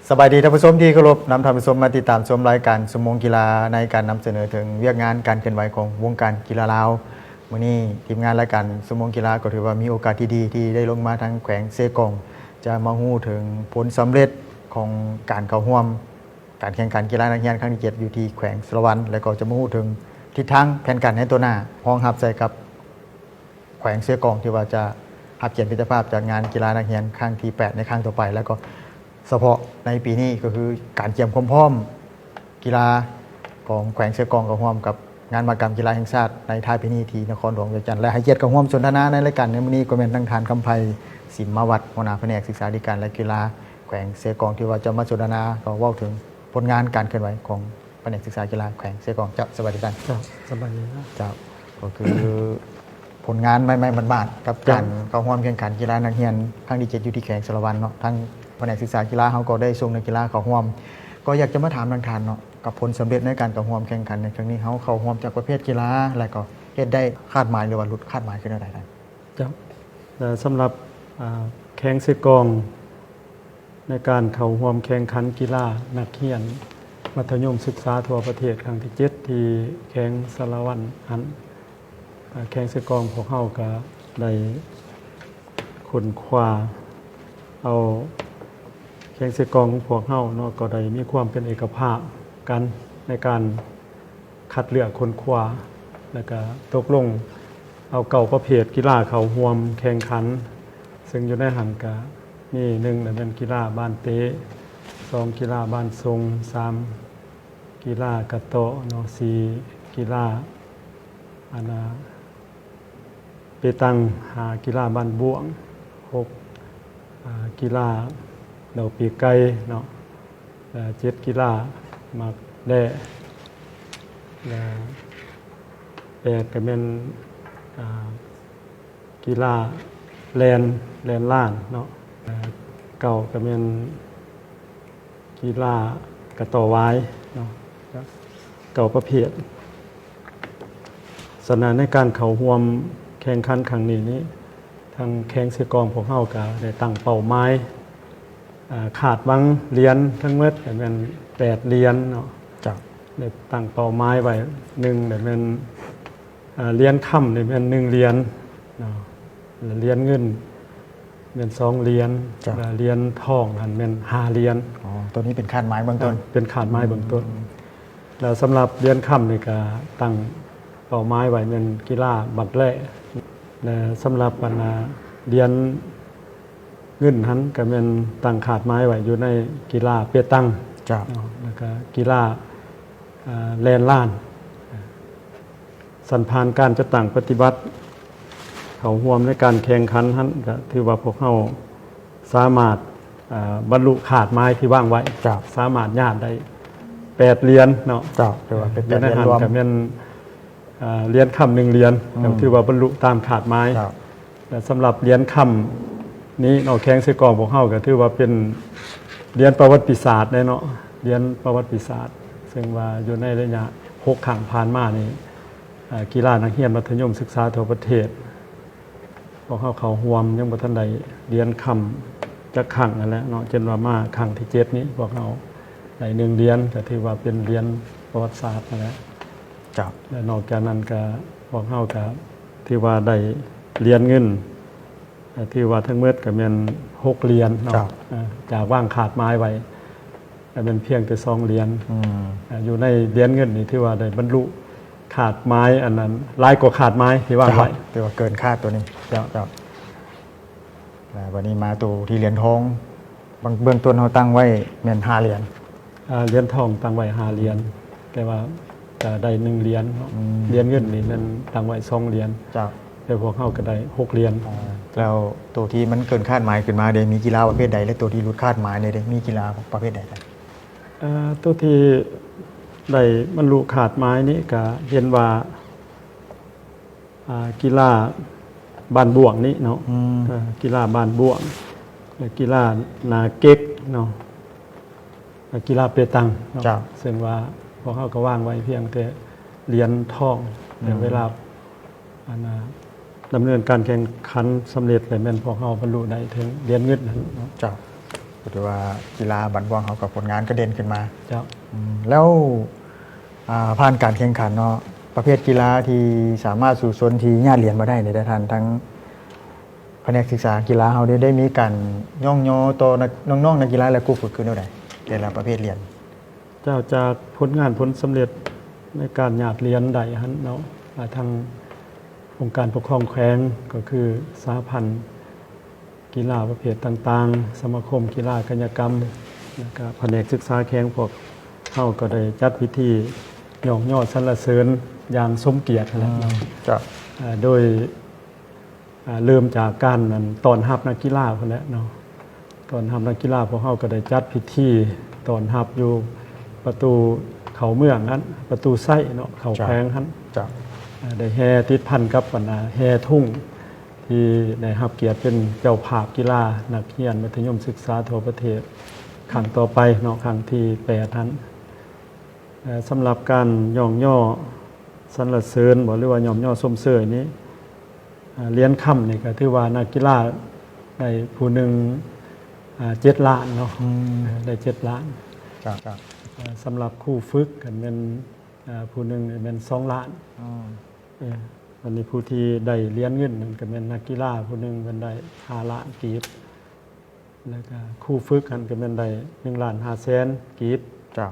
ສະບາຍດີທ່ານຜູ້ຊົມທີ່ເຄົາລົບ, ນຳທ່ານຜູ້ຊົມມາຕິດຕາມຊົມລາຍການຊົ່ວໂມງກິລາ ໃນການນຳສະເໜີເຖິງວຽກງານການເຄື່ອນໄຫວຂອງວົງການກິລາລາວ. ມື້ນີ້ທີມງານລາຍການຊົ່ວໂມງກິລາກໍຖືວ່າມີໂອກາດທີ່ດີທີ່ໄດ້ລົງມາທາງແຂວງເຊກອງ ຈະມາຮູ້ເຖິງຜົນສຳເລັດຂອງການເຂົ້າຮ່ວມການແຂ່ງຂັນກິລານັກຮຽນຄັ້ງທີເຈັດ ຢູ່ທີ່ແຂວງສາລະວັນ ແລະກໍຈະມາຮູ້ເຖິງທິດທາງແຜນການໃນຕໍ່ໜ້າ ຮອງຮັບໃສ່ກັບ ແຂວງເຊກອງ ທີ່ວ່າຈະຮັບກຽດເປັນເຈົ້າພາບຈັດງານກິລານັກຮຽນຄັ້ງທີແປດ ໃນຄັ້ງຕໍ່ໄປ ແລ້ວກໍສະເພາະໃນປີນີ້ ກໍຄືການກຽມຄວາມພ້ອມກິລາຂອງແຂວງເຊກອງ ກໍຮ່ວມກັບງານມະຫະກຳກິລາແຫ່ງຊາດໃນທ້າຍປີນີ້ທີ່ນະຄອນຫຼວງວຽງຈັນ ແລະໃຫ້ກຽດເຂົ້າຮ່ວມສົນທະນາໃນລາຍການໃນມື້ນີ້ ກໍແມ່ນທັງທ່ານ ຄຳໄພ ສິມມາວັດ ຫົວໜ້າພະແນກສຶກສາທິການ ແລະ ກິລາແຂວງເຊກອງ ທີ່ວ່າຈະມາສົນທະນາ ກໍເວົ້າເຖິງຜົນງານການເຄື່ອນໄຫວຂອງ ພະແນກສຶກສາກິລາແຂວງເຊກອງ. ເຈົ້າ ສະບາຍດີທ່ານ. ເຈົ້າ ສະບາຍດີເນາະ. ເຈົ້າ ກໍຄືຜົນງານໃໝ່ໆ ບາດໆ ກັບ ເຈົ້າ ການເຂົ້າຮ່ວມແຂ່ງຂັນກິລານັກຮຽນຄັ້ງທີເຈັດ ຢູ່ທີ່ແຂວງສາລະວັນເນາະ. ທາງພະແນກສຶກສາກິລາເຮົາກໍໄດ້ສົ່ງນັກກິລາເຂົ້າຮ່ວມ. ກໍຢາກຈະມາຖາມທາງທ່ານເນາະ, ກັບຜົນສຳເລັດໃນການເຂົ້າຮ່ວມແຂ່ງຂັນໃນຄັ້ງນີ້ ເຮົາເຂົ້າຮ່ວມຈັກປະເພດກິລາ ແລະກໍເຮັດໄດ້ຄາດໝາຍ ຫຼືວ່າຫຼຸດຄາດໝາຍຄືແນວໃດທ່ານ? ເຈົ້າ ແລະສຳລັບ ອາ ແຂວງເຊກອງ ໃນການເຂົ້າຮ່ວມແຂ່ງຂັນກິລານັກຮຽນມັດທະຍົມສຶກສາທົ່ວປະເທດຄັ້ງທີເຈັດ ທີ່ແຂວງສາລະວັນຫັ້ນ, ແຂວງເຊກອງພວກເຮົາກະໄດ້ຄົ້ນຄວ້າເອົາ ແຂວງເຊກອງຂອງພວກເຮົາເນາະ ກໍໄດ້ມີຄວາມເປັນເອກະພາບກັນໃນການ ຄັດເລືອກຄົ້ນຄວ້າ ແລ້ວກະຕົກລົງເອົາເກົ້າປະເພດກິລາເຂົ້າຮ່ວມແຂ່ງຂັນ, ເຊິ່ງຢູ່ໃນຫັ້ນກະມີ ໜຶ່ງ ແມ່ນກິລາບານເຕະ, ສອງ ກິລາບານສົ່ງ, ສາມ ກິລາກະຕໍ້ເນາະ, ສີ່ ກິລາ ອັນນ່າ ເປຕັງ, ຫ້າ ກິລາບານບ້ວງ, ຫົກ ອາ ກິລາດອກປີກໄກ່ເນາະ, ແລະ ເຈັດ ກິລາໝາກແດ້, ແລະ ແປດ ກໍແມ່ນ ອາ ກິລາແລ່ນ ແລ່ນລານເນາະ, ແລະ ເກົ້າ ກໍແມ່ນ ກິລາກະຕໍ້ຫວາຍເນາະ, ເກົ້າປະເພດ. ສະນັ້ນໃນການເຂົ້າຮ່ວມແຂ່ງຂັນຄັ້ງນີ້ນີ້ ທາງແຂວງເຊກອງພວກເຮົາກະໄດ້ຕັ້ງເປົ້າໝາຍ ອາ ຄາດຫວັງຫຼຽນທັງໝົດກະແມ່ນແປດຫຼຽນເນາະ. ເຈົ້າ. ໄດ້ຕັ້ງເປົ້າໝາຍໄວ້ ໜຶ່ງ ກະແມ່ນ ອາ ຫຼຽນຄຳນີ້ແມ່ນໜຶ່ງຫຼຽນເນາະ, ແລະ ຫຼຽນເງິນແມ່ນສອງຫຼຽນ, ເຈົ້າ. ແລະ ຫຼຽນທອງຫັ້ນແມ່ນຫ້າຫຼຽນ. ອໍ ໂຕນີ້ເປັນຄາດໝາຍເບື້ອງຕົ້ນ. ເປັນຄາດໝາຍເບື້ອງຕົ້ນ. ອືມ. ແລ້ວສຳລັບຫຼຽນຄຳນີ້ກະຕັ້ງເປົ້າໝາຍໄວ້ແມ່ນກິລາບັກແລ, ແລະ ສຳລັບອັນນ່າຫຼຽນເງິນຫັ້ນກະແມ່ນຕັ້ງຄາດໝາຍໄວ້ຢູ່ໃນກິລາເປຕັງ. ເຈົ້າ. ເນາະ ແລ້ວກະກິລາ ອາ ແລ່ນລານ. ສັນຜ່ານການຈັດຕັ້ງປະຕິບັດ ເຂົ້າຮ່ວມໃນການແຂ່ງຂັນຫັ້ນ ກະຖືວ່າພວກເຮົາສາມາດ ອາ ບັນລຸຄາດໝາຍທີ່ວາງໄວ້. ເຈົ້າ. ສາມາດຍາດໄດ້ແປດຫຼຽນເນາະ. ເຈົ້າ. ຖືວ່າເປັນແປດຫຼຽນລວມ. ຢູ່ໃນຫັ້ນກະແມ່ນ ອາ ຫຼຽນຄຳໜຶ່ງຫຼຽນ. ອືມ. ກະຖືວ່າບັນລຸຕາມຄາດໝາຍ. ເຈົ້າ. ແລະ ສຳລັບຫຼຽນຄຳນີ້ເນາະ ແຂວງເຊກອງພວກເຮົາກະຖືວ່າເປັນຫຼຽນປະຫວັດຕິສາດເດ້ເນາະ, ຫຼຽນປະຫວັດຕິສາດ ເຊິ່ງວ່າຢູ່ໃນໄລຍະຫົກຄັ້ງຜ່ານມານີ້ ອາ ກິລານັກຮຽນມັດທະຍົມສຶກສາທົ່ວປະເທດ ພວກເຮົາເຂົ້າຮ່ວມຍັງບໍ່ທັນໄດ້ຫຼຽນຄຳຈັກຄັ້ງຫັ້ນແຫຼະເນາະ, ຈົນວ່າມາຄັ້ງທີເຈັດນີ້ ພວກເຮົາໄດ້ໜຶ່ງຫຼຽນ ກະຖືວ່າເປັນຫຼຽນປະຫວັດສາດຫັ້ນແຫຼະ. ເຈົ້າ. ແລະ ນອກຈາກນັ້ນກະ ພວກເຮົາກະຖືວ່າໄດ້ຫຼຽນເງິນ ກະຖືວ່າທັງໝົດກະແມ່ນຫົກຫຼຽນເນາະ. ເຈົ້າ. ອາ ຈາກວາງຄາດໝາຍໄວ້ ກະແມ່ນພຽງແຕ່ສອງຫຼຽນ. ອືມ. ອາ ຢູ່ໃນຫຼຽນເງິນນີ້ຖືວ່າໄດ້ບັນລຸຄາດໝາຍ ອັນນັ້ນ ຫຼາຍກວ່າຄາດໝາຍທີ່ວາງໄວ້. ເຈົ້າ. ຖືວ່າເກີນຄາດໂຕນີ້. ເຈົ້າ ເຈົ້າ. ແລ້ວບັດນີ້ມາໂຕທີ່ຫຼຽນທອງ ເບື້ອງ ເບື້ອງຕົ້ນເຮົາຕັ້ງໄວ້ແມ່ນຫ້າຫຼຽນ. ອາ ຫຼຽນທອງຕັ້ງໄວ້ຫ້າຫຼຽນ ແຕ່ວ່າກະໄດ້ໜຶ່ງຫຼຽນເນາະ. ອືມ. ຫຼຽນເງິນນີ້ແມ່ນຕັ້ງໄວ້ສອງຫຼຽນ. ເຈົ້າ. ແຕ່ພວກເຮົາກະໄດ້ຫົກຫຼຽນ. ອາ ແລ້ວໂຕທີ່ມັນເກີນຄາດໝາຍຂຶ້ນມາເດ ມີກິລາປະເພດໃດ ແລະ ໂຕທີ່ຫຼຸດຄາດໝາຍເດ ມີກິລາປະເພດໃດ? ເອີ ໂຕທີ່ໄດ້ບັນລຸຄາດໝາຍນີ້ກະເຫັນວ່າ ອາ ກິລາບ້ານບ້ວງນີ້ເນາະ. ອືມ. ເອີ ກິລາບ້ານບ້ວງ ແລະ ກິລາໜ້າເກັກເນາະ ແລະ ກິລາເປຕັງເນາະ. ເຈົ້າ. ເຊິ່ງວ່າພວກເຮົາກະວາງໄວ້ພຽງແຕ່ຫຼຽນທອງ. ອືມ. ແຕ່ເວລາ ອັນນ່າ ດຳເນີນການແຂ່ງຂັນສຳເລັດແລ້ວ ແມ່ນພວກເຮົາບັນລຸໄດ້ເຖິງຫຼຽນເງິນຫັ້ນເນາະ. ເຈົ້າ. ຖືວ່າກິລາບ້ານບວງເຮົາກໍຜົນງານກໍເດັ່ນຂຶ້ນມາ. ເຈົ້າ. ອືມ ແລ້ວ ອ່າ ຜ່ານການແຂ່ງຂັນເນາະ ປະເພດກິລາທີ່ສາມາດສູ້ຊົນທີ່ຍາດຫຼຽນມາໄດ້ນີ້ ທ່ານ ທາງພະແນກສຶກສາກິລາເຮົາໄດ້ ໄດ້ມີການຍ້ອງຍໍຕໍ່ນັກ ນ້ອງໆນັກກິລາ ແລະ ຄູຝຶກຄືແນວໃດ ແຕ່ລະປະເພດຫຼຽນ? ເຈົ້າ. ຈາກຜົນງານຜົນສຳເລັດໃນການຍາດຫຼຽນໄດ້ຫັ້ນເນາະ ອ່າ ທາງອົງການປົກຄອງແຂວງ ກໍຄືສະຫະພັນ ກິລາປະເພດຕ່າງໆ, ສະມາຄົມກິລາກາຍະກຳ ແລ້ວກະພະແນກສຶກສາແຂວງ ພວກເຮົາກໍໄດ້ຈັດພິທີຍ້ອງຍໍສັນລະເສີນຢ່າງສົມກຽດຫັ້ນແຫຼະເນາະ. ເຈົ້າ. ເອີ ໂດຍ ເອີ ເລີ່ມຈາກການ ອັນ ຕ້ອນຮັບນັກກິລາພຸ້ນແຫຼະເນາະ. ຕ້ອນຮັບນັກກິລາ ພວກເຮົາກໍໄດ້ຈັດພິທີຕ້ອນຮັບຢູ່ປະຕູເຂົ້າເມືອງຫັ້ນ ປະຕູໄຊເນາະ ເຂົ້າແຂວງຫັ້ນ. ເຈົ້າ. ເອີ ໄດ້ແຫ່ຕິດພັນກັບ ອັນ ແຫ່ທຸງ ທີ່ໄດ້ຮັບກຽດເປັນເຈົ້າພາບກິລານັກຮຽນມັດທະຍົມສຶກສາທົ່ວປະເທດຄັ້ງຕໍ່ໄປເນາະ ຄັ້ງທີແປດຫັ້ນ. ເອີ ສຳລັບການຍ້ອງຍໍສັນລະເສີນບໍ ຫຼືວ່າຍ້ອງຍໍຊົມເຊີຍນີ້ ເອີ ຫຼຽນຄຳນີ້ກໍຖືວ່ານັກກິລາໄດ້ຜູ້ໜຶ່ງ ເຈັດລ້ານເນາະ. ອືມ ເອີ ໄດ້ເຈັດລ້ານ. ເຈົ້າ. ເອີ ສຳລັບຄູຝຶກກໍແມ່ນ ອ່າ ຜູ້ໜຶ່ງແມ່ນສອງລ້ານ. ອືມ ເອີ ອັນນີ້ຜູ້ທີ່ໄດ້ຫຼຽນເງິນນັ້ນກໍແມ່ນນັກກິລາຜູ້ໜຶ່ງ ເພິ່ນໄດ້ຫ້າລ້ານກີບ ແລ້ວກໍຄູຝຶກຫັ້ນກໍແມ່ນໄດ້ໜຶ່ງລ້ານຫ້າແສນກີບ. ເຈົ້າ.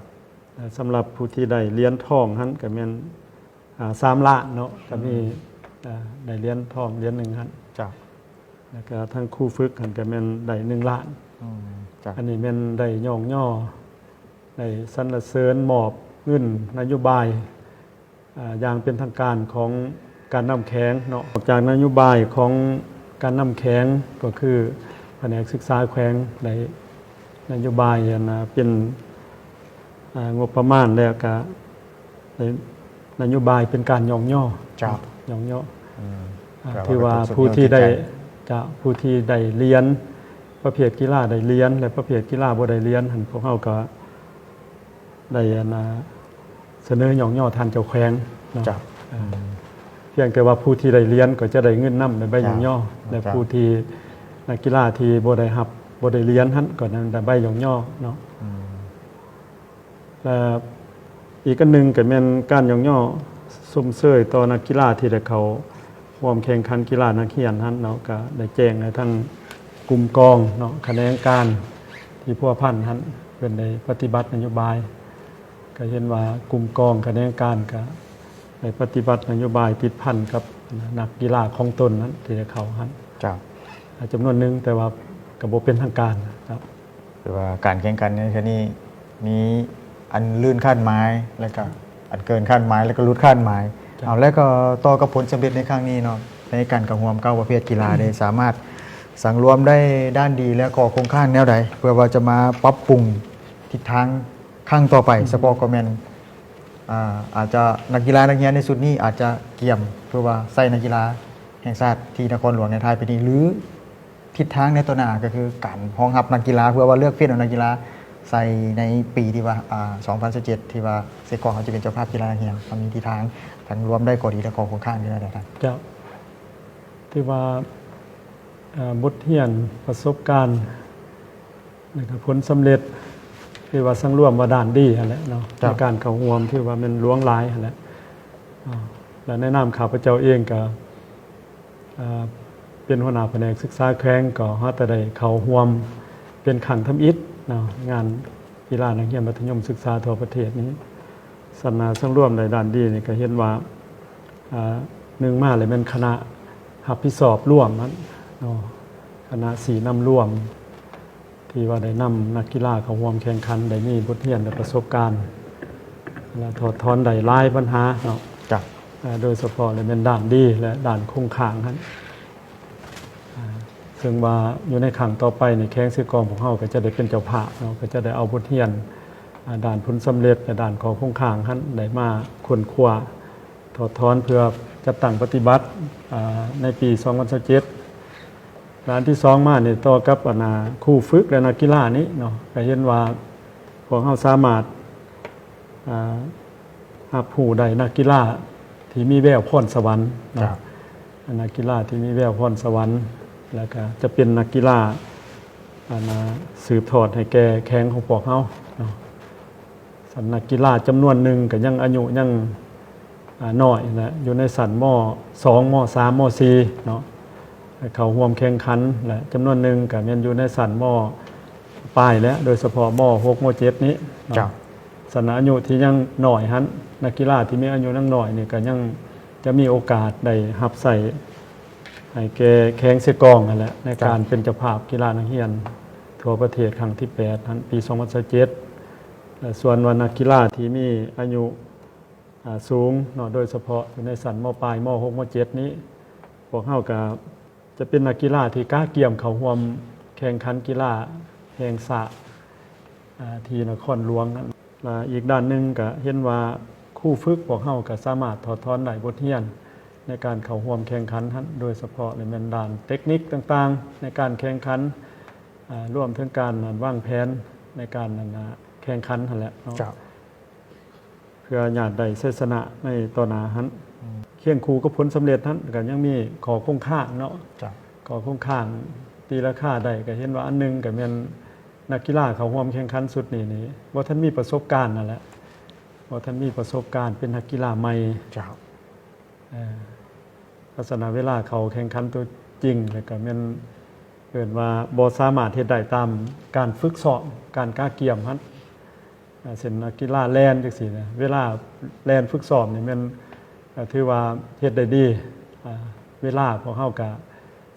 ແລະ ສຳລັບຜູ້ທີ່ໄດ້ຫຼຽນທອງຫັ້ນກໍແມ່ນ ອ່າ ສາມລ້ານເນາະ ກໍມີ ອືມ ອ່າ ໄດ້ຫຼຽນທອງຫຼຽນໜຶ່ງຫັ້ນ. ເຈົ້າ. ແລ້ວກໍທາງຄູຝຶກຫັ້ນກໍແມ່ນໄດ້ໜຶ່ງລ້ານ. ອືມ ເຈົ້າ. ອັນນີ້ແມ່ນໄດ້ຍ້ອງຍໍ ໄດ້ສັນລະເສີນມອບເງິນນະໂຍບາຍ ອ່າ ຢ່າງເປັນທາງການຂອງການນຳແຂວງເນາະ. ນອກຈາກນະໂຍບາຍຂອງການນຳແຂວງ ກໍຄືພະແນກສຶກສາແຂວງໄດ້ນະໂຍບາຍ ອັນ ເປັນ ອ່າ ງົບປະມານ ແລ້ວກະ ນະໂຍບາຍເປັນການຍ້ອງຍໍ. ເຈົ້າ. ຍ້ອງຍໍ. ອືມ ອ່າ ຖືວ່າຜູ້ທີ່ໄດ້ ເຈົ້າ ຜູ້ທີ່ໄດ້ຫຼຽນ ປະເພດກິລາໄດ້ຫຼຽນ ແລະ ປະເພດກິລາບໍ່ໄດ້ຫຼຽນຫັ້ນ ພວກເຮົາກໍໄດ້ ອັນ ສະເໜີຍ້ອງຍໍທ່ານເຈົ້າແຂວງເນາະ. ເຈົ້າ. ອືມ ພຽງແຕ່ວ່າຜູ້ທີ່ໄດ້ຫຼຽນກໍຈະໄດ້ເງິນນຳ ໄດ້ໃບຍ້ອງຍໍ. ເຈົ້າ. ແລະ ເຈົ້າ. ຜູ້ທີ່ ນັກກິລາທີ່ບໍ່ໄດ້ຮັບ ບໍ່ໄດ້ຫຼຽນຫັ້ນ ກໍໄດ້ໃບຍ້ອງຍໍເນາະ. ອືມ ແລະ ອີກອັນໜຶ່ງກໍແມ່ນການຍ້ອງຍໍຊົມເຊີຍຕໍ່ນັກກິລາທີ່ໄດ້ເຂົ້າຮ່ວມແຂ່ງຂັນກິລານັກຮຽນຫັ້ນເນາະ ກໍໄດ້ແຈ້ງໃຫ້ທາງກຸ່ມກອງເນາະ ຂະແໜງການທີ່ພົວພັນຫັ້ນ ເພິ່ນໄດ້ປະຕິບັດນະໂຍບາຍ ກໍເຫັນວ່າກຸ່ມກອງຂະແໜງການກໍໄດ້ປະຕິບັດນະໂຍບາຍຕິດພັນກັບນັກກິລາຂອງຕົນນັ້ນທີ່ໄດ້ເຂົ້າຫັ້ນ. ເຈົ້າ. ຈຳນວນໜຶ່ງ ແຕ່ວ່າກໍບໍ່ເປັນທາງການເນາະ. ຖືວ່າການແຂ່ງຂັນໃນຄັ້ງນີ້ມີອັນລື່ນຄາດໝາຍ ແລ້ວກໍອັນເກີນຄາດໝາຍ ແລ້ວກໍຫຼຸດຄາດໝາຍ. ເຈົ້າ. ເອົາ ແລ້ວກໍຕໍ່ກັບຜົນສຳເລັດໃນຄັ້ງນີ້ເນາະ ໃນການເຂົ້າຮ່ວມເກົ້າປະເພດກິລາໄດ້ສາມາດສັງລວມໄດ້ດ້ານດີ ແລະ ຂໍ້ຄົງຄ້າງແນວໃດ ເພື່ອວ່າຈະມາປັບປຸງທິດທາງຄັ້ງຕໍ່ໄປ? ອືມ ສະເພາະກໍແມ່ນ ອ່າ ອາດຈະນັກກິລານັກຮຽນໃນຊຸດນີ້ອາດຈະກຽມ ເພື່ອວ່າໃສ່ນັກກິລາແຫ່ງຊາດທີ່ນະຄອນຫຼວງໃນທ້າຍປີນີ້ ຫຼື ທິດທາງໃນຕໍ່ໜ້າ ກໍຄືການຮອງຮັບນັກກິລາ ເພື່ອວ່າເລືອກເຟ້ນເອົານັກກິລາໃສ່ໃນປີທີ່ວ່າ ອ່າ ສອງພັນຊາວເຈັດ ທີ່ວ່າເຊກອງເຮົາຈະເປັນເຈົ້າພາບກິລານັກຮຽນ ເຮົາມີທິດທາງທັງລວມໄດ້ກໍດີ ແລະ ກໍຄົງຄ້າງຢູ່ໃນໃດທ່ານ? ເຈົ້າ. ຖືວ່າ ເອີ ບົດຮຽນ ປະສົບການ ແລ້ວກໍຜົນສຳເລັດ ຖືວ່າສັງລວມວ່າດ້ານດີຫັ້ນແຫຼະເນາະ. ເຈົ້າ. ໃນການເຂົ້າຮ່ວມຖືວ່າແມ່ນຫຼວງຫຼາຍຫັ້ນແຫຼະ. ແລະ ໃນນາມຂ້າພະເຈົ້າເອງກໍ ເປັນຫົວໜ້າພະແນກສຶກສາແຂວງ ກໍຫາແຕ່ໄດ້ເຂົ້າຮ່ວມເປັນຄັ້ງທຳອິດເນາະ ງານກິລານັກຮຽນມັດທະຍົມສຶກສາທົ່ວປະເທດນີ້. ສັນນາສັງລວມໄດ້ດ້ານດີນີ້ ກໍເຫັນວ່າ ອາ ໜຶ່ງມາແລ້ວແມ່ນຄະນະຮັບຜິດຊອບລວມນັ້ນເນາະ ຄະນະຊີ້ນຳລວມ ທີ່ວ່າໄດ້ນຳນັກກິລາເຂົ້າຮ່ວມແຂ່ງຂັນ ໄດ້ມີບົດຮຽນ ແລະ ປະສົບການ ແລະ ຖອດຖອນໄດ້ຫຼາຍບັນຫາເນາະ. ເຈົ້າ. ໂດຍສະເພາະແລ້ວແມ່ນດ້ານດີ ແລະ ດ້ານຄົງຄ້າງຫັ້ນ. ເຊິ່ງວ່າຢູ່ໃນຄັ້ງຕໍ່ໄປນີ້ ແຂວງເຊກອງພວກເຮົາກໍຈະໄດ້ເປັນເຈົ້າພາບເນາະ ກໍຈະໄດ້ເອົາບົດຮຽນ ອາ ດ້ານຜົນສຳເລັດ ແລະ ດ້ານຂໍ້ຄົງຄ້າງຫັ້ນ ໄດ້ມາຄົ້ນຄວ້າ ຖອດຖອນເພື່ອຈັດຕັ້ງປະຕິບັດ ອາ ໃນປີສອງພັນຊາວເຈັດ. ແລະ ອັນທີສອງມານີ້ ຕໍ່ກັບ ອັນ ຄູຝຶກ ແລະ ນັກກິລານີ້ເນາະ ກໍເຫັນວ່າພວກເຮົາສາມາດ ອາ ຮັບຮູ້ໄດ້ນັກກິລາທີ່ມີແວວພອນສະຫວັນເນາະ. ເຈົ້າ. ນັກກິລາທີ່ມີແວວພອນສະຫວັນ ແລ້ວກໍຈະເປັນນັກກິລາ ອັນນ່າ ສືບທອດໃຫ້ແກ່ແຂວງຂອງພວກເຮົາເນາະ. ຊັ້ນນັກກິລາຈຳນວນໜຶ່ງກໍຍັງອາຍຸຍັງ ອ່າ ນ້ອຍແຫຼະ ຢູ່ໃນຊັ້ນ ມ.ສອງ ມ.ສາມ ມ.ສີ່ ເນາະ ເຂົ້າຮ່ວມແຂ່ງຂັນ ແລະ ຈຳນວນໜຶ່ງກໍແມ່ນຢູ່ໃນຊັ້ນ ມ.ປາຍແຫຼະ ໂດຍສະເພາະ ມ.ຫົກ ມ.ເຈັດ ນີ້ເນາະ. ຊັ້ນອາຍຸທີ່ຍັງນ້ອຍຫັ້ນ ນັກກິລາທີ່ມີອາຍຸຍັງນ້ອຍນີ້ກໍຍັງຈະມີໂອກາດໄດ້ຮັບໃຊ້ໃຫ້ແກ່ແຂວງເຊກອງຫັ້ນແຫຼະ ໃນການເປັນເຈົ້າພາບກິລານັກຮຽນທົ່ວປະເທດຄັ້ງທີແປດຫັ້ນ ປີສອງພັນຊາວເຈັດ ແລະ ສ່ວນວ່ານັກກິລາທີ່ມີອາຍຸ ອ່າ ສູງເນາະ ໂດຍສະເພາະຢູ່ໃນຊັ້ນ ມ.ປາຍ ມ.ຫົກ ມ.ເຈັດ ນີ້ ພວກເຮົາກໍຈະເປັນນັກກິລາທີ່ກະກຽມເຂົ້າຮ່ວມແຂ່ງຂັນກິລາແຫ່ງຊາດ ອ່າ ທີ່ນະຄອນຫຼວງຫັ້ນ. ແລະ ອີກດ້ານໜຶ່ງກໍເຫັນວ່າຄູຝຶກພວກເຮົາກໍສາມາດຖອດຖອນໄດ້ບົດຮຽນໃນການເຂົ້າຮ່ວມແຂ່ງຂັນຫັ້ນ ໂດຍສະເພາະແມ່ນດ້ານເຕັກນິກຕ່າງໆ ໃນການແຂ່ງຂັນ ອ່າ ລວມເຖິງການວາງແຜນໃນການ ອັນນ່າ ແຂ່ງຂັນຫັ້ນແຫຼະເນາະ. ເພື່ອຍາດໄດ້ໄຊຊະນະໃນຕໍ່ໜ້າຫັ້ນ. ຄຽງຄູ່ກັບຜົນສຳເລັດຫັ້ນ ກໍຍັງມີຂໍ້ຄົງຄ້າງເນາະ ຂໍ້ຄົງຄ້າງຕີລາຄາໄດ້ ກໍເຫັນວ່າອັນໜຶ່ງກໍແມ່ນນັກກິລາເຂົ້າຮ່ວມແຂ່ງຂັນຊຸດນີ້ນີ້ ບໍ່ທັນມີປະສົບການຫັ້ນແຫຼະ ບໍ່ທັນມີປະສົບການ ເປັນນັກກິລາໃໝ່ ເອີ ລັກສະນະເວລາເຂົ້າແຂ່ງຂັນຕົວຈິງ ແລ້ວກໍແມ່ນເອີ້ນວ່າບໍ່ສາມາດເຮັດໄດ້ຕາມການຝຶກຊ້ອມ ການກະກຽມຫັ້ນ. ອ່າ ເຊັ່ນນັກກິລາແລ່ນຈັ່ງຊີ້ນະ ເວລາແລ່ນຝຶກຊ້ອມນີ້ແມ່ນ ເອີ ຖືວ່າເຮັດໄດ້ດີ. ອ່າ ເວລາພວກເຮົາກະ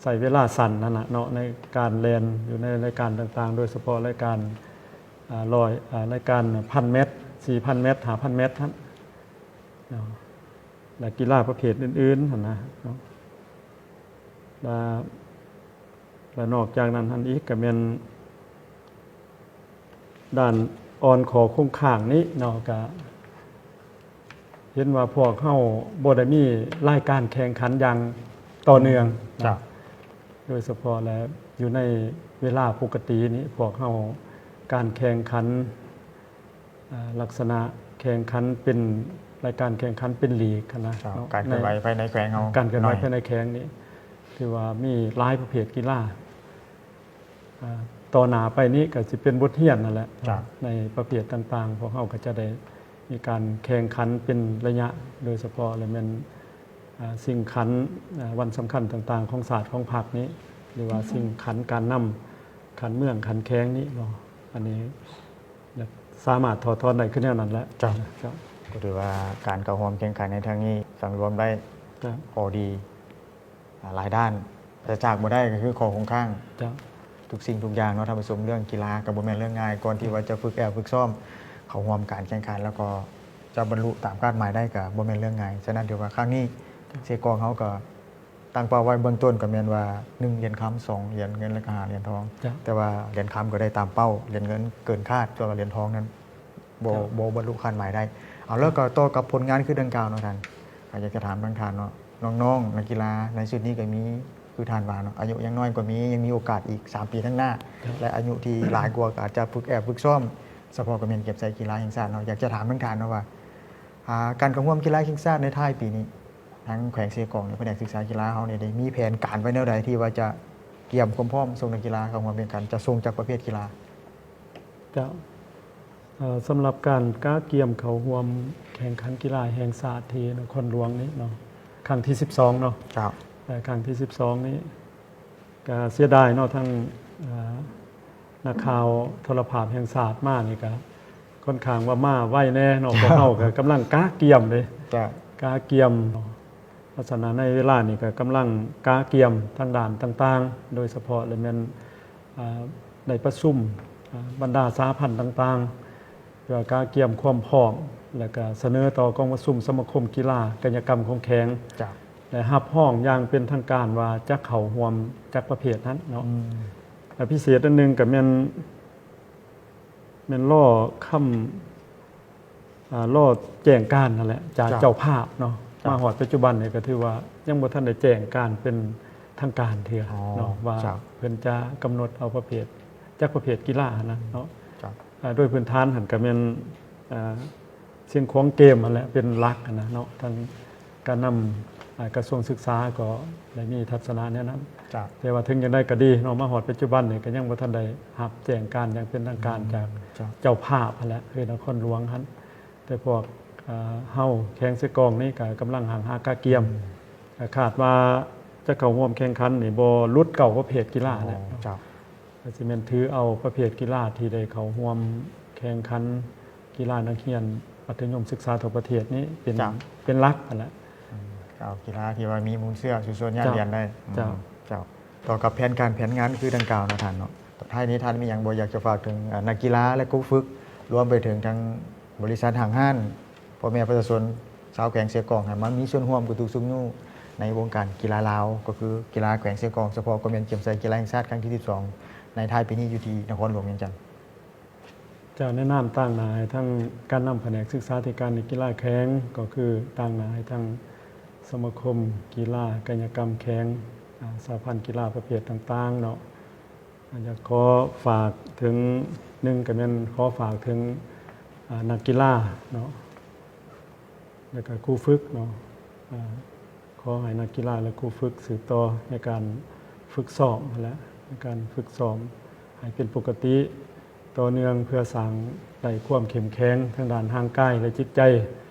ໃຊ້ເວລາສັ້ນຫັ້ນລະເນາະ ໃນການແລ່ນຢູ່ໃນລາຍການຕ່າງໆ ໂດຍສະເພາະລາຍການ ອ່າ ຮ້ອຍ ອ່າ ລາຍການພັນແມັດ ສີ່ພັນແມັດ ຫ້າພັນແມັດຫັ້ນເນາະ ແລະ ກິລາປະເພດອື່ນໆຫັ້ນນະເນາະ. ແລະ ແລະ ນອກຈາກນັ້ນຫັ້ນອີກ ກໍແມ່ນດ້ານອ່ອນຂໍ້ຄົງຄ້າງນີ້ເນາະ ກໍເຫັນວ່າພວກເຮົາບໍ່ໄດ້ມີລາຍການແຂ່ງຂັນຢ່າງຕໍ່ເນື່ອງ ໂດຍສະເພາະແລະ ຢູ່ໃນເວລາປົກກະຕິນີ້ ພວກເຮົາ ການແຂ່ງຂັນ ອ່າ ລັກສະນະແຂ່ງຂັນເປັນ ລາຍການແຂ່ງຂັນເປັນລີກຫັ້ນນະ ການເຄື່ອນໄຫວພາຍໃນແຂວງເຮົາ ການເຄື່ອນໄຫວພາຍໃນແຂວງນີ້ ຖືວ່າມີຫຼາຍປະເພດກິລາ. ອ່າ ຕໍ່ໜ້າໄປນີ້ກໍຊິເປັນບົດຮຽນນັ້ນແຫຼະ ໃນປະເພດຕ່າງໆ ພວກເຮົາກໍຈະໄດ້ມີການແຂ່ງຂັນເປັນໄລຍະ ໂດຍສະເພາະແລ້ວແມ່ນ ອ່າ ຊິງຂັນ ອ່າ ວັນສຳຄັນຕ່າງໆ ຂອງຊາດຂອງພັກນີ້ ຫຼືວ່າຊິງຂັນການນຳຂັ້ນເມືອງຂັ້ນແຂວງນີ້ເນາະ. ອັນນີ້ ສາມາດຖອດຖອນໄດ້ຄືແນວນັ້ນແຫຼະ. ເຈົ້າ ເຈົ້າ ກໍຖືວ່າການເຂົ້າຮ່ວມແຂ່ງຂັນໃນຄັ້ງນີ້ສັງລວມໄດ້ ເຈົ້າ ຂໍ້ດີ ອ່າ ຫຼາຍດ້ານ ແຕ່ຈາກບໍ່ໄດ້ກໍຄືຂໍ້ຄົງຄ້າງ. ເຈົ້າ ທຸກສິ່ງທຸກຢ່າງເນາະ ທ່ານຜູ້ຊົມ ເລື່ອງກິລາກໍບໍ່ແມ່ນເລື່ອງງ່າຍ ກ່ອນທີ່ວ່າຈະຝຶກແອບຝຶກຊ້ອມ ເຂົ້າຮ່ວມການແຂ່ງຂັນ ແລ້ວກໍຈະບັນລຸຕາມຄາດໝາຍໄດ້ກໍບໍ່ແມ່ນເລື່ອງງ່າຍ. ສະນັ້ນຖືວ່າຄັ້ງນີ້ ເຊກອງເຮົາກໍ ຕັ້ງເປົ້າໄວ້ເບື້ອງຕົ້ນກໍແມ່ນວ່າ ໜຶ່ງ ຫຼຽນຄຳ, ສອງ ຫຼຽນເງິນ ແລະ ກໍ ຫ້າ ຫຼຽນທອງ. ເຈົ້າ ແຕ່ວ່າຫຼຽນຄຳກໍໄດ້ຕາມເປົ້າ, ຫຼຽນເງິນເກີນຄາດ, ແຕ່ວ່າຫຼຽນທອງນັ້ນບໍ່ ເຈົ້າ ບໍ່ບັນລຸຄາດໝາຍໄດ້. ເອົາ ແລ້ວກໍຕໍ່ກັບຜົນງານຄືດັ່ງກ່າວເນາະທ່ານ, ກໍຢາກຈະຖາມທາງທ່ານເນາະ, ນ້ອງໆ ນັກກິລາໃນຊຸດນີ້ກໍມີ ຄືທ່ານວ່າເນາະ, ອາຍຸຍັງນ້ອຍກວ່າມີ ຍັງມີໂອກາດອີກສາມປີຂ້າງໜ້າ. ເຈົ້າ ແລະ ອາຍຸທີ່ຫຼາຍກວ່າກໍອາດຈະຝຶກແອບຝຶກຊ້ອມ, ສະເພາະກໍແມ່ນເກັບໃສ່ກິລາແຫ່ງຊາດເນາະ. ຢາກຈະຖາມທາງທ່ານເນາະວ່າ ອ່າ ການເຂົ້າຮ່ວມກິລາແຫ່ງຊາດໃນທ້າຍປີນີ້ ທາງແຂວງເຊກອງ ແລະ ພະແນກສຶກສາກິລາເຮົານີ້ ໄດ້ມີແຜນການໄວ້ແນວໃດ ທີ່ວ່າຈະກຽມຄວາມພ້ອມສົ່ງນັກກິລາເຂົ້າຮ່ວມແຂ່ງຂັນ ຈະສົ່ງຈັກປະເພດກິລາ? ເຈົ້າ ເອີ ສຳລັບການກະກຽມເຂົ້າຮ່ວມແຂ່ງຂັນກິລາແຫ່ງຊາດທີ່ນະຄອນຫຼວງນີ້ເນາະ ຄັ້ງທີສິບສອງເນາະ. ເຈົ້າ ແລະ ຄັ້ງທີສິບສອງນີ້ ກະເສຍດາຍເນາະ ທາງ ເອີ ນັກຂ່າວໂທລະພາບແຫ່ງຊາດມານີ້ກະຄ່ອນຂ້າງວ່າມາໄວແດ່ເນາະ. ເຈົ້າ ພວກເຮົາກະກຳລັງກະກຽມເດ້ ເຈົ້າ ກະກຽມເນາະ. ລັກສະນະໃນເວລານີ້ກະກຳລັງກະກຽມທາງດ້ານຕ່າງໆ ໂດຍສະເພາະແລະແມ່ນ ອາ ໄດ້ປະຊຸມ ອາ ບັນດາສະຫະພັນຕ່າງໆ ເພື່ອກະກຽມຄວາມພ້ອມ ແລະກະສະເໜີຕໍ່ກອງປະຊຸມສະມາຄົມກິລາກາຍະກຳຂອງແຂວງ ເຈົ້າ ແລະ ຮັບຮອງຢ່າງເປັນທາງການວ່າຈະເຂົ້າຮ່ວມຈັກປະເພດຫັ້ນເນາະ. ອືມ ແລະ ພິເສດອັນໜຶ່ງກະແມ່ນ ແມ່ນລໍຄຳ ອ່າ ລໍແຈ້ງການຫັ້ນແຫຼະ ຈາກ ເຈົ້າ ເຈົ້າພາບເນາະ. ເຈົ້າ ມາຮອດປັດຈຸບັນນີ້ກະຖືວ່າຍັງບໍ່ທັນໄດ້ແຈ້ງການເປັນທາງການເທື່ອ ອໍ ເນາະ ວ່າ ເຈົ້າ ເພິ່ນຈະກຳນົດເອົາປະເພດ ຈັກປະເພດກິລາຫັ້ນນະເນາະ. ເຈົ້າ ອ່າ ໂດຍພື້ນຖານຫັ້ນກະແມ່ນ ອ່າ ຊຽງຂວາງເກມຫັ້ນແຫຼະເປັນຫຼັກຫັ້ນນະເນາະ ທາງການນຳ ອ່າ ກະຊວງສຶກສາກໍໄດ້ມີທັດສະນະແນວນັ້ນ. ເຈົ້າ. ແຕ່ວ່າເຖິງຢ່າງໃດກໍດີເນາະ ມາຮອດປັດຈຸບັນນີ້ກໍຍັງບໍ່ທັນໄດ້ຮັບແຈ້ງການຢ່າງເປັນທາງການ ອືມ ຈາກ ເຈົ້າ. ເຈົ້າພາບຫັ້ນແຫຼະ ຄືນະຄອນຫຼວງຫັ້ນ. ແຕ່ພວກ ເອີ ເຮົາແຂວງເຊກອງນີ້ກໍກຳລັງຫ້າງຫາກະກຽມ ອືມ ກໍຄາດວ່າຈະເຂົ້າຮ່ວມແຂ່ງຂັນນີ້ບໍ່ຫຼຸດເກົ້າປະເພດກິລາແຫຼະ. ອໍ ເຈົ້າ. ກໍຊິແມ່ນຖືເອົາປະເພດກິລາທີ່ໄດ້ເຂົ້າຮ່ວມແຂ່ງຂັນກິລານັກຮຽນມັດທະຍົມສຶກສາທົ່ວປະເທດນີ້ເປັນ ເຈົ້າ ເປັນຫຼັກຫັ້ນແຫຼະ. ອືມ ເອົາກິລາທີ່ວ່າມີມູນເຊື້ອສູ່ຊົນຍາດ ເຈົ້າ ຫຼຽນໄດ້. ເຈົ້າ. ອືມ ເຈົ້າ. ຕໍ່ກັບແຜນການແຜນງານຄືດັ່ງກ່າວເນາະທ່ານເນາະ ສຸດທ້າຍນີ້ທ່ານມີຫຍັງບໍ່ຢາກຈະຝາກເຖິງ ເອີ ນັກກິລາ ແລະ ຄູຝຶກ ລວມໄປເຖິງທາງບໍລິສັດຫ້າງຮ້ານ ພໍ່ແມ່ປະຊາຊົນຊາວແຂວງເຊກອງ ໃຫ້ມາມີສ່ວນຮ່ວມກະຕຸກຊຸກຍູ້ໃນວົງການກິລາລາວ ກໍຄືກິລາແຂວງເຊກອງ ສະເພາະກໍແມ່ນກຽມໄຊກິລາແຫ່ງຊາດຄັ້ງທີສິບສອງ ໃນທ້າຍປີນີ້ຢູ່ທີ່ນະຄອນຫຼວງວຽງຈັນ. ຈະແນະນຳຕາງໜ້າໃຫ້ທາງການນຳພະແນກສຶກສາທິການ ແລະ ກິລາແຂວງ ກໍຄືຕາງໜ້າໃຫ້ທາງສະມາຄົມກິລາກາຍະກຳແຂວງ ອາ ສະຫະພັນກິລາປະເພດຕ່າງໆເນາະ ອາ ຢາກຂໍຝາກເຖິງ ໜຶ່ງ ກໍແມ່ນຂໍຝາກເຖິງ ອາ ນັກກິລາເນາະ ແລ້ວກໍຄູຝຶກເນາະ ອາ ຂໍໃຫ້ນັກກິລາ ແລະ ຄູຝຶກສືບຕໍ່ໃນການຝຶກຊ້ອມຫັ້ນແຫຼະ ໃນການຝຶກຊ້ອມໃຫ້ເປັນປົກກະຕິຕໍ່ເນື່ອງ ເພື່ອສ້າງໄດ້ຄວາມເຂັ້ມແຂງທາງດ້ານຮ່າງກາຍ ແລະ ຈິດໃຈ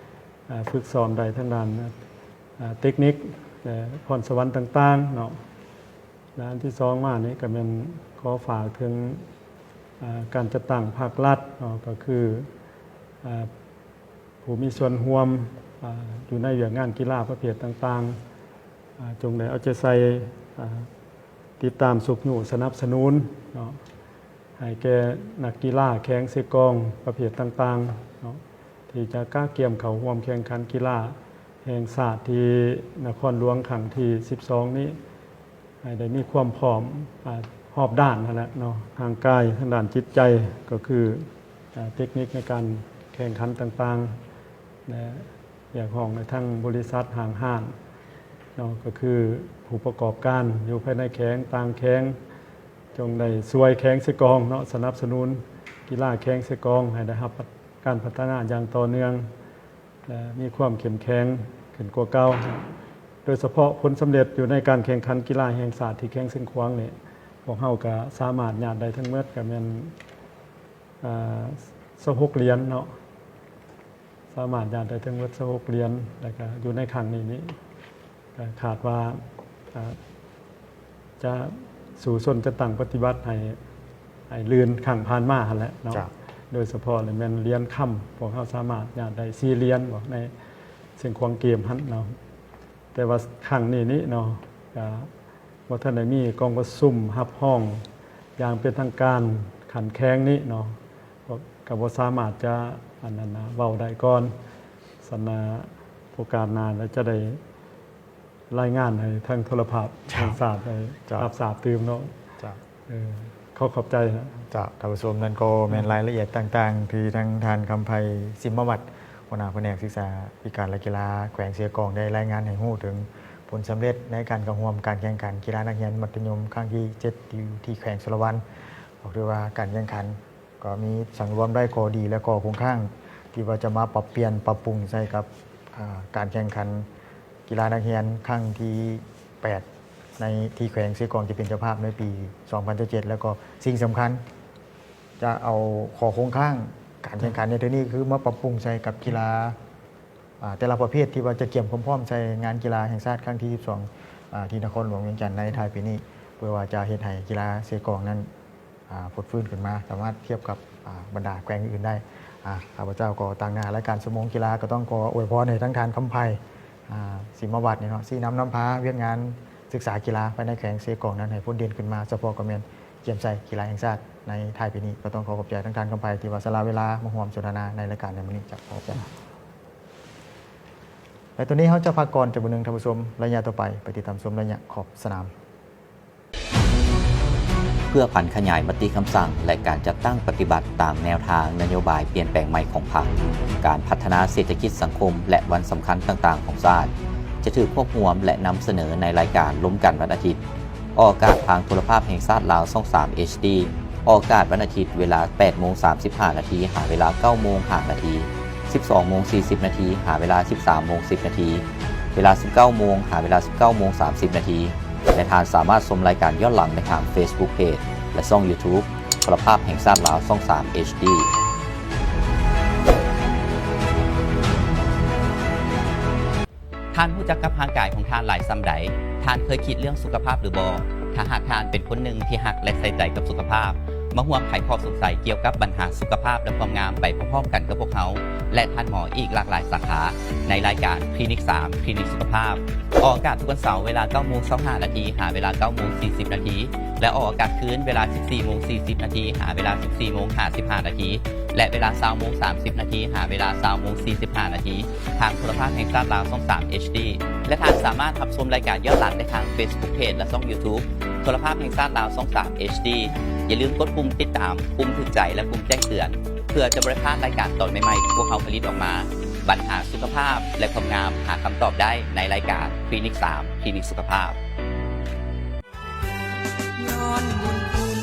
ອາ ຝຶກຊ້ອມໄດ້ທາງດ້ານ ອາ ເຕັກນິກ ແລະ ພອນສະຫວັນຕ່າງໆເນາະ. ແລະ ອັນທີສອງມານີ້ກໍແມ່ນຂໍຝາກເຖິງ ອາ ການຈັດຕັ້ງພາກລັດເນາະ ກໍຄື ອາ ຜູ້ມີສ່ວນຮ່ວມ ອາ ຢູ່ໃນວຽກງານກິລາປະເພດຕ່າງໆ ອາ ຈົ່ງໄດ້ເອົາໃຈໃສ່ ອາ ຕິດຕາມຊຸກຍູ້ສະໜັບສະໜູນເນາະ ໃຫ້ແກ່ນັກກິລາແຂວງເຊກອງປະເພດຕ່າງໆເນາະ ທີ່ຈະກະກຽມເຂົ້າຮ່ວມແຂ່ງຂັນກິລາແຫ່ງຊາດທີ່ນະຄອນຫຼວງຄັ້ງທີສິບສອງນີ້ ໃຫ້ໄດ້ມີຄວາມພ້ອມ ອາ ຮອບດ້ານຫັ້ນແຫຼະເນາະ ຮ່າງກາຍ ທາງດ້ານຈິດໃຈ ກໍຄື ອາ ເຕັກນິກໃນການແຂ່ງຂັນຕ່າງໆ ແລະ ຮຽກຮ້ອງໃຫ້ທາງບໍລິສັດຫ້າງຮ້ານເນາະ ກໍຄືຜູ້ປະກອບການຢູ່ພາຍໃນແຂວງ ຕ່າງແຂວງ ຈົ່ງໄດ້ຊ່ວຍແຂວງເຊກອງເນາະ ສະໜັບສະໜູນກິລາແຂວງເຊກອງ ໃຫ້ໄດ້ຮັບການພັດທະນາຢ່າງຕໍ່ເນື່ອງ ແລະ ມີຄວາມເຂັ້ມແຂງຂຶ້ນກວ່າເກົ່າ. ໂດຍສະເພາະຜົນສຳເລັດຢູ່ໃນການແຂ່ງຂັນກິລາແຫ່ງຊາດທີ່ແຂວງຊຽງຂວາງນີ້ ພວກເຮົາກະສາມາດຍາດໄດ້ທັງໝົດກະແມ່ນ ອາ ຊາວຫົກຫຼຽນເນາະ ສາມາດຍາດໄດ້ທັງໝົດຊາວຫົກຫຼຽນ ແລ້ວກະຢູ່ໃນຄັ້ງນີ້ນີ້ ກະຄາດວ່າ ອາ ຈະສູ້ຊົນຈັດຕັ້ງປະຕິບັດໃຫ້ ໃຫ້ລື່ນຄັ້ງຜ່ານມາຫັ້ນແຫຼະເນາະ. ເຈົ້າ. ໂດຍສະເພາະແມ່ນຫຼຽນຄຳ ພວກເຮົາສາມາດຍາດໄດ້ສີ່ຫຼຽນບໍ ໃນຊຽງຂວາງເກມຫັ້ນເນາະ. ແຕ່ວ່າຄັ້ງນີ້ນີ້ເນາະ ກະບໍ່ທັນໄດ້ມີກອງປະຊຸມຮັບຮອງຢ່າງເປັນທາງການຂັ້ນແຂວງນີ້ເນາະ ກໍ ກໍບໍ່ສາມາດຈະ ອັນນັ້ນນະ ເວົ້າໄດ້ກ່ອນ. ຊັ້ນນະ ໂອກາດໜ້າແລ້ວຈະໄດ້ ລາຍງານໃຫ້ທາງໂທລະພາບ ເຈົ້າ ແຫ່ງຊາດໄດ້ ເຈົ້າ ຮັບຊາບຕື່ມເນາະ. ເຈົ້າ. ເອີ ຂໍຂອບໃຈນະ. ເຈົ້າ. ທ່ານຜູ້ຊົມ ນັ້ນກໍແມ່ນ ອືມ ລາຍລະອຽດຕ່າງໆ ທີ່ທາງທ່ານ ຄຳໄພ ສິມມະວັດ ຫົວໜ້າພະແນກສຶກສາທິການ ແລະ ກິລາແຂວງເຊກອງ ໄດ້ລາຍງານໃຫ້ຮູ້ເຖິງຜົນສຳເລັດໃນການເຂົ້າຮ່ວມການແຂ່ງຂັນກິລານັກຮຽນມັດທະຍົມຄັ້ງທີເຈັດ ຢູ່ທີ່ແຂວງສາລະວັນ. ກໍຖືວ່າການແຂ່ງຂັນ ກໍມີສັງລວມໄດ້ຂໍ້ດີ ແລະ ຂໍ້ຄົງຄ້າງ ທີ່ວ່າຈະມາປັບປ່ຽນປັບປຸງໃສ່ກັບ ອາ ການແຂ່ງຂັນກິລານັກຮຽນຄັ້ງທີແປດ ໃນທີ່ແຂວງເຊກອງຈະເປັນເຈົ້າພາບໃນປີສອງພັນຊາວເຈັດ ແລ້ວກໍສິ່ງສຳຄັນ ຈະເອົາຂໍ້ຄົງຄ້າງການແຂ່ງຂັນໃນເທື່ອນີ້ ຄືມາປັບປຸງໃສ່ກັບກິລາ ອາ ແຕ່ລະປະເພດທີ່ວ່າຈະກຽມຄວາມພ້ອມໃສ່ງານກິລາແຫ່ງຊາດຄັ້ງທີສິບສອງ ອາ ທີ່ນະຄອນຫຼວງວຽງຈັນໃນທ້າຍປີນີ້ ເພື່ອວ່າຈະເຮັດໃຫ້ກິລາເຊກອງນັ້ນ ອາ ຟົດຟື້ນຂຶ້ນມາ ສາມາດທຽບກັບ ອາ ບັນດາແຂວງອື່ນໆໄດ້. ອາ ຂ້າພະເຈົ້າກໍຕາງໜ້າລາຍການຊົ່ວໂມງກິລາ ກໍຕ້ອງຂໍອວຍພອນໃຫ້ທັງທ່ານຄຳໄພ ອາ ສິມມະວັດນີ້ເນາະ ຊີ້ນຳນຳພາວຽກງານສຶກສາກິລາພາຍໃນແຂວງເຊກອງນັ້ນໃຫ້ໂດດເດັ່ນຂຶ້ນມາ ສະເພາະກໍແມ່ນກຽມໄຊກິລາແຫ່ງຊາດໃນທ້າຍປີນີ້. ກໍຕ້ອງຂໍຂອບໃຈທັງທ່ານຄຳໄພ ທີ່ວ່າສະຫຼະເວລາມາຮ່ວມສົນທະນາໃນລາຍການໃນມື້ນີ້. ເຈົ້າ ຂອບໃຈ. ແລະ ຕອນນີ້ເຮົາຈະພັກກ່ອນຈັກບຶດໜຶ່ງທ່ານຜູ້ຊົມ, ໄລຍະຕໍ່ໄປ ໄປຕິດຕາມຊົມໄລຍະຂອບສະໜາມ. ເພື່ອຜັນຂະຫຍາຍມະຕິຄຳສັ່ງ ແລະ ການຈັດຕັ້ງປະຕິບັດຕາມແນວທາງນະໂຍບາຍປ່ຽນແປງໃໝ່ຂອງພັກ, ການພັດທະນາເສດຖະກິດສັງຄົມ ແລະ ວັນສຳຄັນຕ່າງໆຂອງຊາດ ຈະຖືກຮວບຮວມ ແລະ ນຳສະເໜີໃນລາຍການລົມກັນວັນອາທິດ. ອອກອາກາດທາງໂທລະພາບແຫ່ງຊາດລາວ ຊ່ອງສາມ ເອັດດີ ອອກອາກາດວັນອາທິດ ເວລາ ແປດໂມງສາມສິບຫ້ານາທີ ຫາເວລາ ເກົ້າໂມງຫ້ານາທີ, ສິບສອງໂມງສີ່ສິບນາທີ ຫາເວລາ ສິບສາມໂມງສິບນາທີ. ເວລາສິບເກົ້າໂມງ ຫາເວລາສິບເກົ້າໂມງສາມສິບນາທີ ແລະ ທ່ານສາມາດຊົມລາຍການຍ້ອນຫຼັງໄດ້ທາງ Facebook Page ແລະ ຊ່ອງ YouTube ໂທລະພາບແຫ່ງຊາດລາວ ຊ່ອງສາມ ເອັດດີ. ທ່ານຮູ້ຈັກກັບຮ່າງກາຍຂອງທ່ານຫຼາຍສ່ຳໃດ? ທ່ານເຄີຍຄິດເລື່ອງສຸຂະພາບຫຼືບໍ່? ຖ້າຫາກທ່ານເປັນຄົນໜຶ່ງທີ່ຮັກ ແລະ ໃສ່ໃຈກັບສຸຂະພາບ, ມາຮ່ວມໄຂຂໍ້ສົງໄສກ່ຽວກັບບັນຫາສຸຂະພາບ ແລະ ຄວາມງາມໄປພ້ອມໆກັນກັບພວກເຮົາ ແລະ ທ່ານໝໍອີກຫຼາກຫຼາຍສາຂາ ໃນລາຍການ Clinic ສາມ Clinic ສຸຂະພາບ. ອອກອາກາດທຸກວັນເສົາເວລາເກົ້າໂມງຊາວຫ້ານາທີ ຫາເວລາເກົ້າໂມງສີ່ສິບນາທີ ແລະ ອອກອາກາດຄືນເວລາສິບສີ່ໂມງສີ່ສິບນາທີ ຫາເວລາສິບສີ່ໂມງຫ້າສິບຫ້ານາທີ ແລະ ເວລາຊາວໂມງສາມສິບນາທີ ຫາເວລາຊາວໂມງສີ່ສິບຫ້ານາທີ ທາງໂທລະພາບແຫ່ງຊາດລາວ ຊ່ອງສາມ ເອັດດີ ແລະ ທ່ານສາມາດຮັບຊົມລາຍການຍ້ອນຫຼັງໄດ້ທາງ Facebook Page ແລະ ຊ່ອງ YouTube ໂທລະພາບແຫ່ງຊາດລາວ ຊ່ອງສາມ ເອັດດີ. ຢ່າລືມກົດປຸ່ມຕິດຕາມ, ປຸ່ມຖືກໃຈ ແລະ ປຸ່ມແຈ້ງເຕືອນ ເພື່ອຈະບໍ່ໄດ້ພາດລາຍການຕອນໃໝ່ໆທີ່ພວກເຮົາຜະລິດອອກມາ. ບັນຫາສຸຂະພາບ ແລະ ຄວາມງາມ ຫາຄຳຕອບໄດ້ໃນລາຍການ Clinic ສາມ Clinic ສຸຂະພາບ. ຍ້ອນບຸນຄຸນ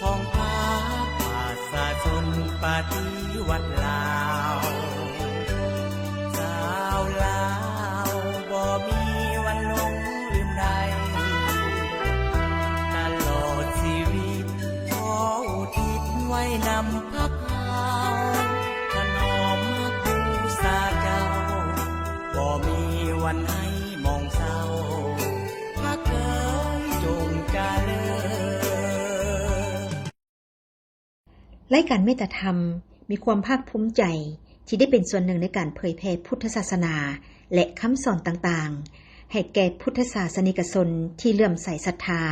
ຂອງພາກປະຊາຊົນປະຕິວັດລາວ, ຊາວລາວບໍ່ມີວັນຫຼົງລືມໄດ້, ຕະຫຼອດຊີວິດຂໍອຸທິດໄວ້ນຳພະ ເຮົາຖະໜອມຮັກບູຊາເຈົ້າ, ບໍ່ມີວັນໃຫ້ໝອງເສົ້າ, ພະເກີຍຈົ່ງຈະເລີນ. ລາຍການເມດຕາທຳມີຄວາມພາກພູມໃຈທີ່ໄດ້ເປັນສ່ວນໜຶ່ງໃນການເຜີຍແຜ່ພຸດທະສາສະໜາ ແລະ ຄຳສອນຕ່າງໆ ໃຫ້ແກ່ພຸດທະສາສະນິກະຊົນທີ່ເຫຼື້ອມໃສສັດທາ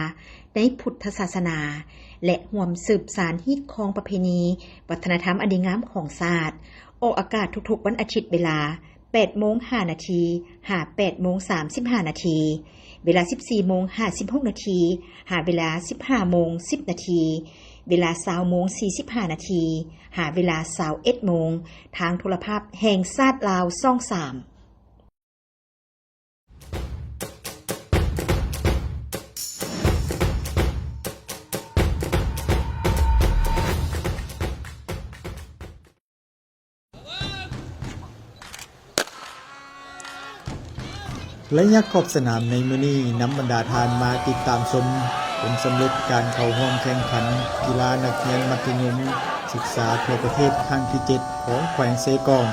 ໃນພຸດທະສາສະໜາ ແລະ ຮ່ວມສືບສານຮີດຄອງປະເພນີ ວັດທະນະທຳອັນດີງາມຂອງຊາດ. ອອກອາກາດທຸກໆວັນອາທິດເວລາແປດໂມງຫ້ານາທີ ຫາແປດໂມງສາມສິບຫ້ານາທີ, ເວລາສິບສີ່ໂມງຫ້າສິບຫົກນາທີ ຫາເວລາສິບຫ້າໂມງສິບນາທີ, ເວລາຊາວໂມງສີ່ສິບຫ້ານາທີ ຫາເວລາຊາວເອັດໂມງ ທາງໂທລະພາບແຫ່ງຊາດລາວ ຊ່ອງສາມ. ໄລຍະຂອບສະໜາມໃນມື້ນີ້ ນຳບັນດາທ່ານມາຕິດຕາມຊົມຜົນສຳເລັດການເຂົ້າຮ່ວມແຂ່ງຂັນກິລານັກຮຽນມັດທະຍົມສຶກສາທົ່ວປະເທດຄັ້ງທີເຈັດ ຂອງແຂວງເຊກອງ.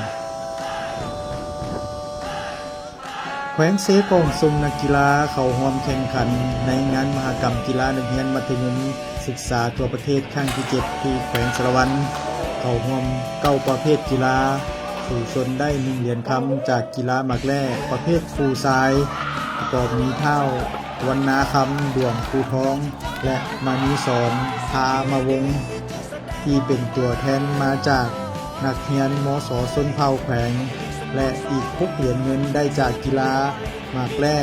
ແຂວງເຊກອງສົ່ງນັກກິລາເຂົ້າຮ່ວມແຂ່ງຂັນໃນງານມະຫະກຳກິລານັກຮຽນມັດທະຍົມສຶກສາທົ່ວປະເທດຄັ້ງທີເຈັດ ທີ່ແຂວງສາລະວັນ, ເຂົ້າຮ່ວມເກົ້າປະເພດກິລາ, ສູ້ຊົນໄດ້ໜຶ່ງຫຼຽນຄຳຈາກກິລາໝາກແລ່ປະເພດຄູ່ຊາຍ, ປະກອບມີທ້າວ ວັນນາຄຳ ດວງພູທອງ ແລະ ມະນີສອນ ທາມະວົງ ທີ່ເປັນຕົວແທນມາຈາກນັກຮຽນ ມສ ຊົນເຜົ່າແຂວງ ແລະ ອີກຫົກຫຼຽນເງິນໄດ້ຈາກກິລາໝາກແລ່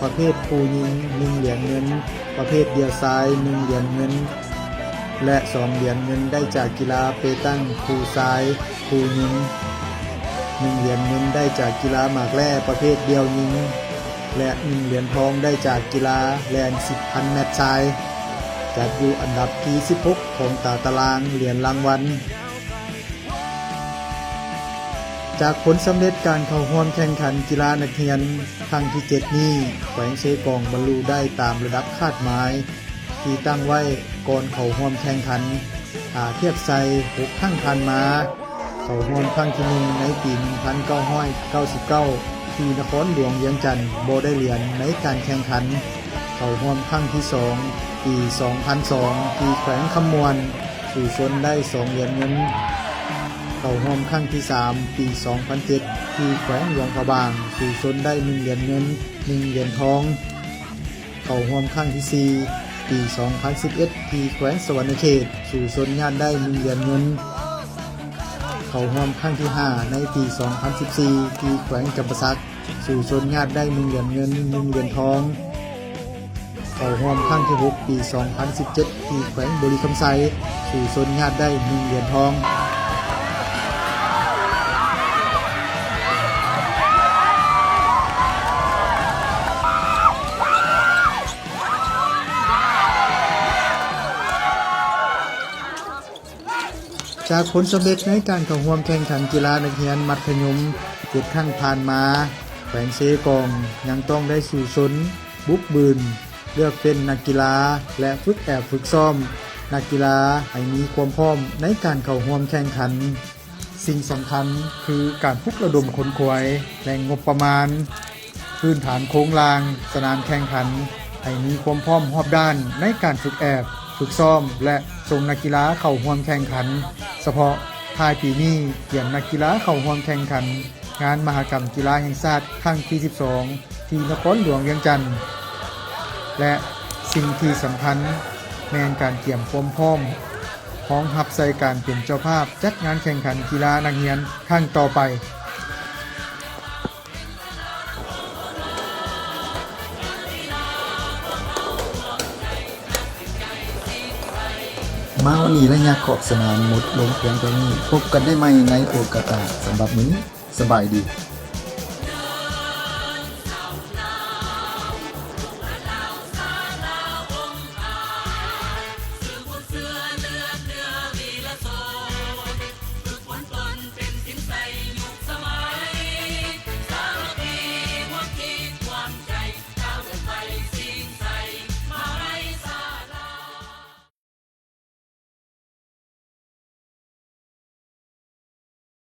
ປະເພດຄູ່ຍິງ, ໜຶ່ງຫຼຽນເງິນປະເພດດຽວຊາຍ, ໜຶ່ງຫຼຽນເງິນ ແລະ ສອງຫຼຽນເງິນໄດ້ຈາກກິລາເປຕັງຄູ່ຊາຍ, ຄູ່ຍິງ, ໜຶ່ງຫຼຽນເງິນໄດ້ຈາກກິລາໝາກແລ່ປະເພດດ່ຽວຍິງ ແລະ ໜຶ່ງຫຼຽນທອງໄດ້ຈາກກິລາແລ່ນສິບພັນແມັດຊາຍ, ຈັດຢູ່ອັນດັບທີສິບຫົກຂອງຕາຕະລາງຫຼຽນລາງວັນ. ຈາກຜົນສຳເລັດການເຂົ້າຮ່ວມແຂ່ງຂັນກິລານັກຮຽນຄັ້ງທີເຈັດນີ້, ແຂວງເຊກອງບັນລຸໄດ້ຕາມລະດັບຄາດໝາຍ ທີ່ຕັ້ງໄວ້ກ່ອນເຂົ້າຮ່ວມແຂ່ງຂັນ, ຖ້າທຽບໃສ່ຫົກຄັ້ງຜ່ານມາ, ເຂົ້າຮ່ວມຄັ້ງທີໜຶ່ງໃນປີໜຶ່ງພັນເກົ້າຮ້ອຍເກົ້າສິບເກົ້າ ທີ່ນະຄອນຫຼວງວຽງຈັນ ບໍ່ໄດ້ຫຼຽນໃນການແຂ່ງຂັນ, ເຂົ້າຮ່ວມຄັ້ງທີສອງປີສອງພັນສອງ ທີ່ແຂວງຄຳມ່ວນ, ສູ້ຊົນໄດ້ສອງຫຼຽນເງິນ, ເຂົ້າຮ່ວມຄັ້ງທີສາມປີສອງພັນເຈັດ ທີ່ແຂວງຫຼວງພະບາງ, ສູ້ຊົນໄດ້ໜຶ່ງຫຼຽນເງິນ, ໜຶ່ງຫຼຽນທອງ. ເຂົ້າຮ່ວມຄັ້ງທີສີ່ປີສອງພັນສິບເອັດ ທີ່ແຂວງສະຫວັນນະເຂດ, ສູ້ຊົນຍາດໄດ້ໜຶ່ງຫຼຽນເງິນ. ເຂົ້າຮ່ວມຄັ້ງທີຫ້າໃນປີສອງພັນສິບສີ່ ທີ່ແຂວງຈຳປາສັກ, ສູ້ຊົນຍາດໄດ້ໜຶ່ງຫຼຽນເງິນ, ໜຶ່ງຫຼຽນທອງ. ເຂົ້າຮ່ວມຄັ້ງທີຫົກປີສອງພັນສິບເຈັດ ທີ່ແຂວງບໍລິຄຳໄຊ, ສູ້ຊົນຍາດໄດ້ໜຶ່ງຫຼຽນທອງ. ຈາກຜົນສຳເລັດໃນການເຂົ້າຮ່ວມແຂ່ງຂັນກິລານັກຮຽນມັດທະຍົມເຈັດຄັ້ງຜ່ານມາ, ແຂວງເຊກອງຍັງຕ້ອງໄດ້ສູ້ຊົນ, ບຸກບືນ, ເລືອກເຟັ້ນນັກກິລາ ແລະ ຝຶກແອບຝຶກຊ້ອມນັກກິລາໃຫ້ມີຄວາມພ້ອມໃນການເຂົ້າຮ່ວມແຂ່ງຂັນ. ສິ່ງສຳຄັນຄືການປຸກລະດົມຂົນຂວາຍແຫຼ່ງງົບປະມານ, ພື້ນຖານໂຄງລ່າງສະໜາມແຂ່ງຂັນໃຫ້ມີຄວາມພ້ອມຮອບດ້ານໃນການຝຶກແອບ, ຝຶກຊ້ອມ ແລະ ສົ່ງນັກກິລາເຂົ້າຮ່ວມແຂ່ງຂັນ. ສະເພາະທ້າຍປີນີ້ ກຽມນັກກິລາເຂົ້າຮ່ວມແຂ່ງຂັນງານມະຫະກຳກິລາແຫ່ງຊາດຄັ້ງທີສິບສອງ ທີ່ນະຄອນຫຼວງວຽງຈັນ ແລະ ສິ່ງທີ່ສຳຄັນແມ່ນການກຽມຄວາມພ້ອມຮອງຮັບໃສ່ການເປັນເຈົ້າພາບຈັດງານແຂ່ງຂັນກິລານັກຮຽນຄັ້ງຕໍ່ໄປ. ມາວັນນີ້ໄລຍະຂອບສະໜາມໝົດລົງພຽງເທົ່ານີ້. ພົບກັນໄດ້ໃໝ່ໃນໂອກາດໜ້າ. ສຳລັບມື້ນີ້ ສະບາຍດີ.